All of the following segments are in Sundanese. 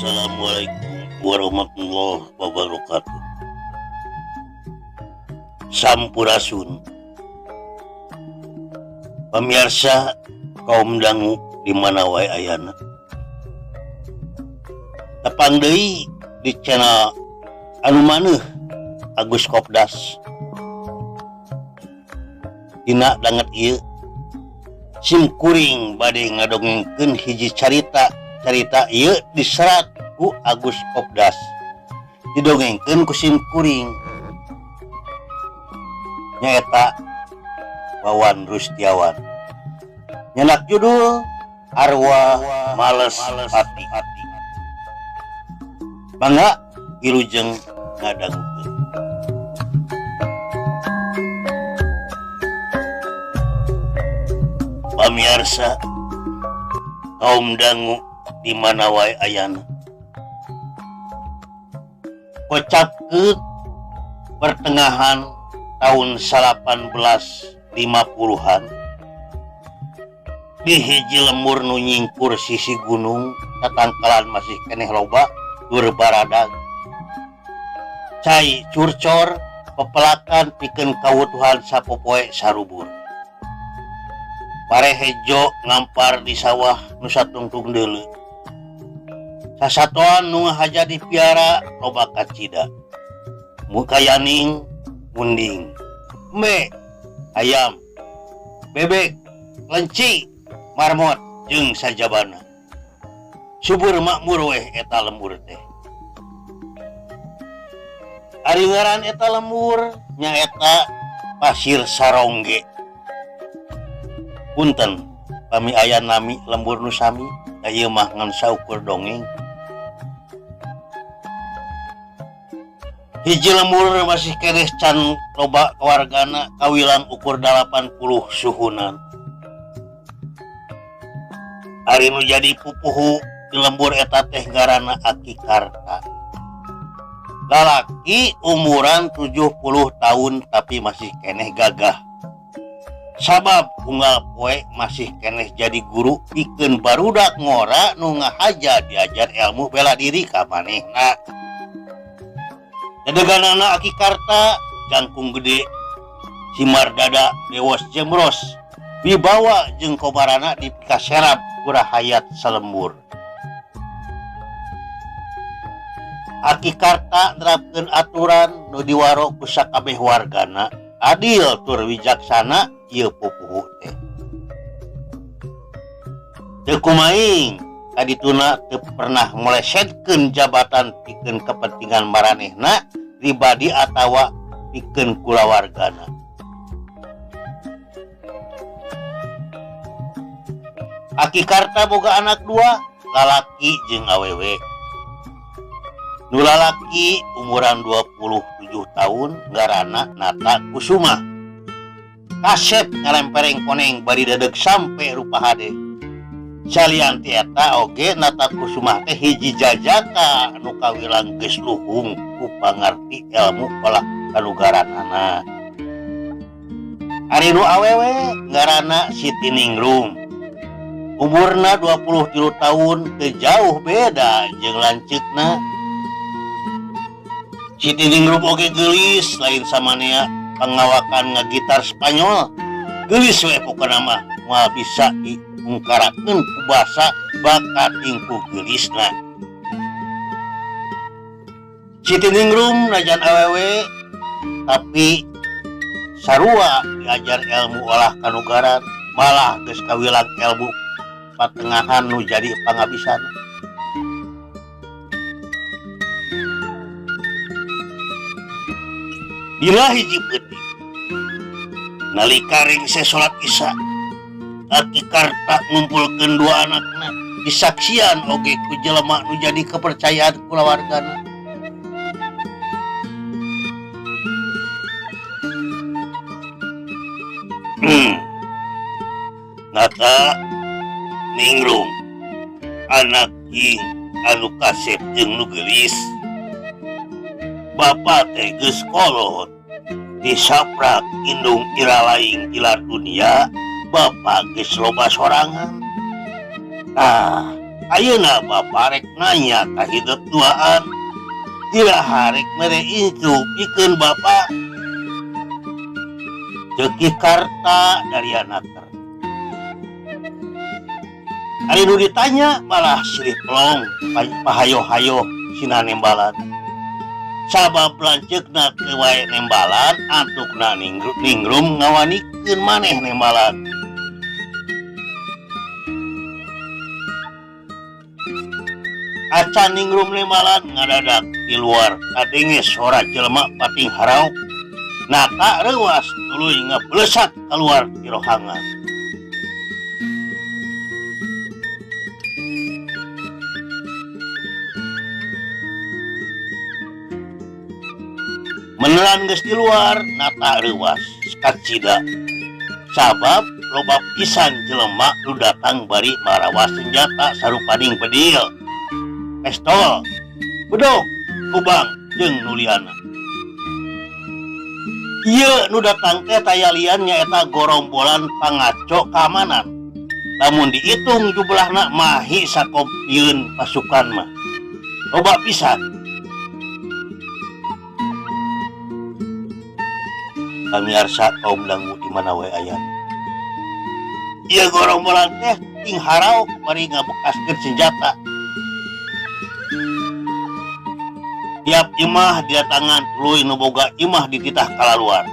Assalamualaikum warahmatullahi wabarakatuh. Sampurasun. Pemirsa kaum dangu di mana wae ayana. Tepang deui di channel anu maneuh Agus Kopdas. Dina danget ieu sim kuring bade ngadongengkeun hiji carita. Carita ieu diserat ku Agus Kopdas. Didongengkeun ku sim kuring. Nyaeta Wawan Rustiawan. Nyenak judul Arwah Males Pati. Mangga wilujeng ngadangukeun. Pamiarsa kaum dangu di mana wae ayana. Kocapkeun pertengahan tahun 1850-an di hiji lembur nu nyingkur sisi gunung tatangkalan masih keneh loba dur baradag. Cai curcor pepelakan pikeun kawutuhan sapopoe sarubur. Pare hejo ngampar di sawah nu satungtung deuleu. Sasatoan nu ngahaja dipiara loba kacida. Mukayaning munding, embe, ayam, bebek, lenci, marmot jeung sajabana. Subur makmur weh eta lembur teh. Ari ngaran eta lembur nyaeta Pasir Sarongge. Punten pami aya nami lembur nu sami, da ieu mah ngan saukur dongeng. Hiji lembur masih keneh can loba keluargana kawilang ukur 80 suhunan. Ari nu jadi pupuhu di lembur eta teh ngaranna Aki Karta. Lalaki umuran 70 tahun tapi masih keneh gagah. Sabab unggal poe masih keneh jadi guru pikeun barudak ngora nu ngahaja diajar ilmu bela diri ka manehna. Dedeganana Aki Karta jangkung gede, simar dada dewos jemros, wibawa jeung kobarana dipikaserap ku rahayat salembur. Aki Karta nerapkeun aturan nu diwaro ku sakabeh wargana, adil tur wijaksana ieu pupuhu teh. Teu kumaing kadituna teu pernah melesetkeun jabatan pikeun kepentingan maranehna pribadi atawa pikeun kulawargana. Aki Karta boga anak dua, lalaki jeung awewe. Nu lalaki umuran 27 tahun ngaranna Nata Kusuma. Kasep ngalempereng koneng bari dedeg sampe rupa hade. Salian ti eta oge Nata Kusuma teh hiji jajaka nu kawilang geus luhung ku pangarti ilmu olah kanugaranana. Ari nu awewe ngaranna Siti Ningrum. Umurna 23 tahun teu jauh beda jeung lanceukna. Siti Ningrum oge geulis lain samanea pangawakan ngagitar Spanyol. Geulis we pokona mah moal bisa diungkarakeun ku basa bakat tingku geulisna. Siti Ningrum najan awewe tapi sarua diajar ilmu olah kanugaran, malah geus kawilang ilmu patengahan nu jadi pangabisan. Dina hiji peuting nalika ringse salat Isya, Aki Karta ngumpulkeun dua anakna disaksian oge ku jelema nu jadi kepercayaan kulawargana. Nata Ningrum anak ing anu kasep jeung nu geulis. Bapa teh geus kolot disaprak indung ira laing tilar dunia, bapa geus loba sorangan. Tah, Ayeuna bapa rek nanya ka hideut duaan. Iraha rek mere incu pikeun bapa. Ceuk Ki Karta dari anaker. Ari nu ditanya malah silih pelong pahayo-hayo sina nembalan. Sabab lanceukna teu wae nembalan antukna ningrum ngawanikeun maneh nembalan. Acan ningrum nembalan ngadadak di luar kadenge sora jelema pating haraok. Nata reuas tuluy ngablesat kaluar ti rohangan. Meneran geus di luar nata reuas kacida. Sabab loba pisan jelema nu datang bari marawa senjata sarupaning bedil, pestol, bedog, kubang jeung nu liana. Ieu nu datang teh taya lian nyaeta gorombolan pangaco kaamanan. Lamun diitung jumlahna mahi sakompieun pasukan mah. Loba pisan. Pamiarsa kaum dangu di mana wae ayana. Ieu gorombolan teh ting haraok bari ngabekaskeun senjata. Tiap imah didatangan tuluy nu boga imah dititah kalaluar.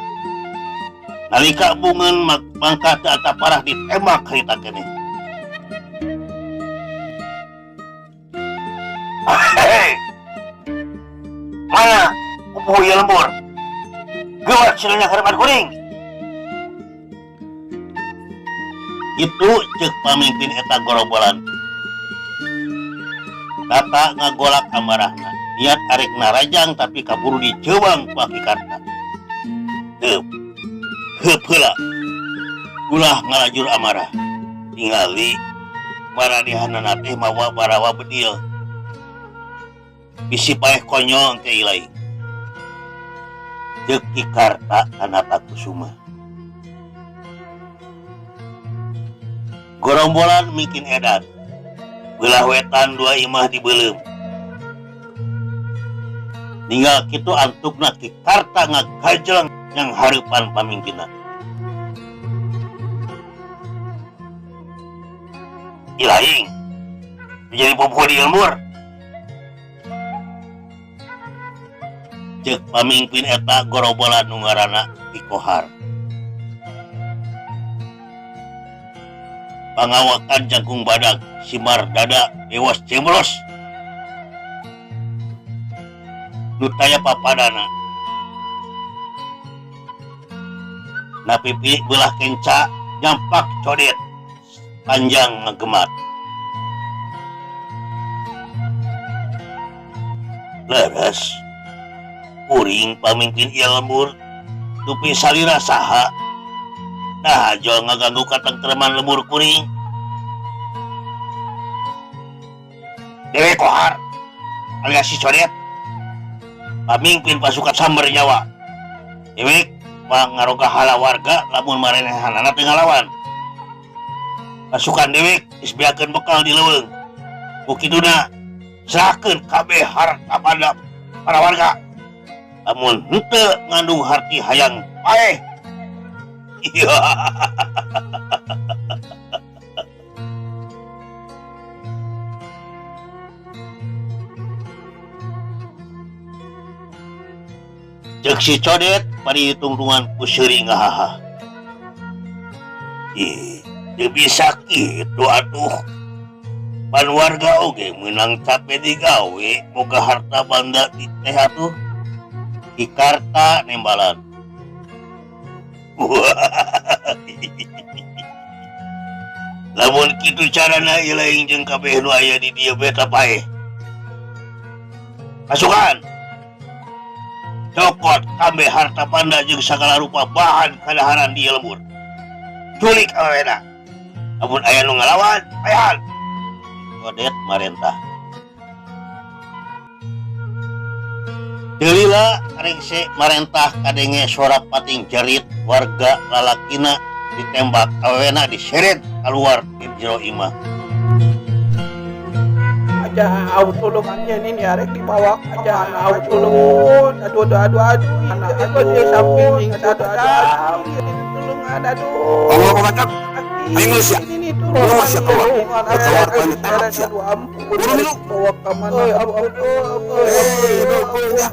Nalika bungeun mangka teu ataparah ditembak harita keneh. Hei! Mana pupuhu ieu lembur? Geuwat cenah nya karepan kuring. Kitu ceuk pamimpin eta gorobolan teh. Tata ngagolak amarahna, niat arek narajang tapi kaburu diceuwang ku Aki Karta. Heup, heup heula. Ulah ngalajur amarah. Tingali maranehanana teh mawa barawa bedil. Bisi paeh konyol teh ilaing. Ceuk Ki Karta ka Nata Kusuma. Gorombolan mingkin edan. Beulah wetan dua imah dibeuleum. Ninggal kitu antukna Ki Karta ngagajleng nyang hareupan pamingkinna. Ilaing jadi pupuhu di lembur. Ceuk pamingpin eta gorobolan nu ngaranna Ki Kohar. Pangawakan jangkung badag simar dada dewas jembros. Nu taya papadana. Na pipi beulah kenca nyampak codet panjang ngagemat. Leres, kuring pamimpin ieu lembur, dupi salira saha. Nah jol ngaganggu katengtreman lembur kuring. Dewe Kohar alias si Codet, pamimpin pasukan samber nyawa. Dewek mangaroga hala warga lamun marenehanana teu ngalawan. Pasukan dewek geus beakeun bekal di leuweung. Ku kituna serahkeun kabeh harta banda para warga. Lamun henteu ngandung harti hayang paeh. Ceuk si Codet bari ditungtungan ku seuri ngahaha. Ih, teu bisa kitu atuh. Pan warga oge meunang cape digawe boga harta banda di teh atuh. Ki Karta nembalan. Lamun kitu carana ilaing jeung kabeh nu aya di dieu beta paeh. Pasukan. Cokot kabeh harta banda jeung sagala rupa bahan kadaharan di ieu lembur. Culik awewena. Lamun aya nu ngalawan, paehan. Kodet marentah. Teu lila rengse marentah kadenge sora pating jerit warga lalakina ditembak awewena diseret kaluar ti jero imah. Jauh tulungan ini arek dibawa ka jauh tulung. Aduh, aduh, aduh, aduh, aduh, sampai aduh, aduh, tulungan, aduh. Allah pabacot. Ayo geus sia. Ini Lu sia keluar. Keluar aing tembak sia. Aduh, ampun. Buru milu. Bawa ke mana? Ampun,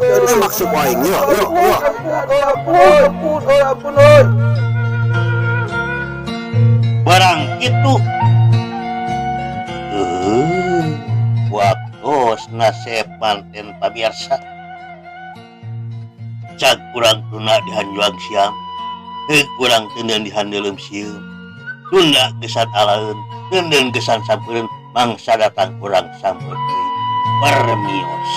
Eh, tembak si aing yo yo yo. Ampun, ampun, ampun, ampun. Barang itu waktu nasib manten pamirsa, cag kurang tuna dihanjuang siam, kurang tenden dihandelem sieun, tunda gesan alaeun, tenden gesan sampeun, mangsa datang kurang sampeun deui. Permios.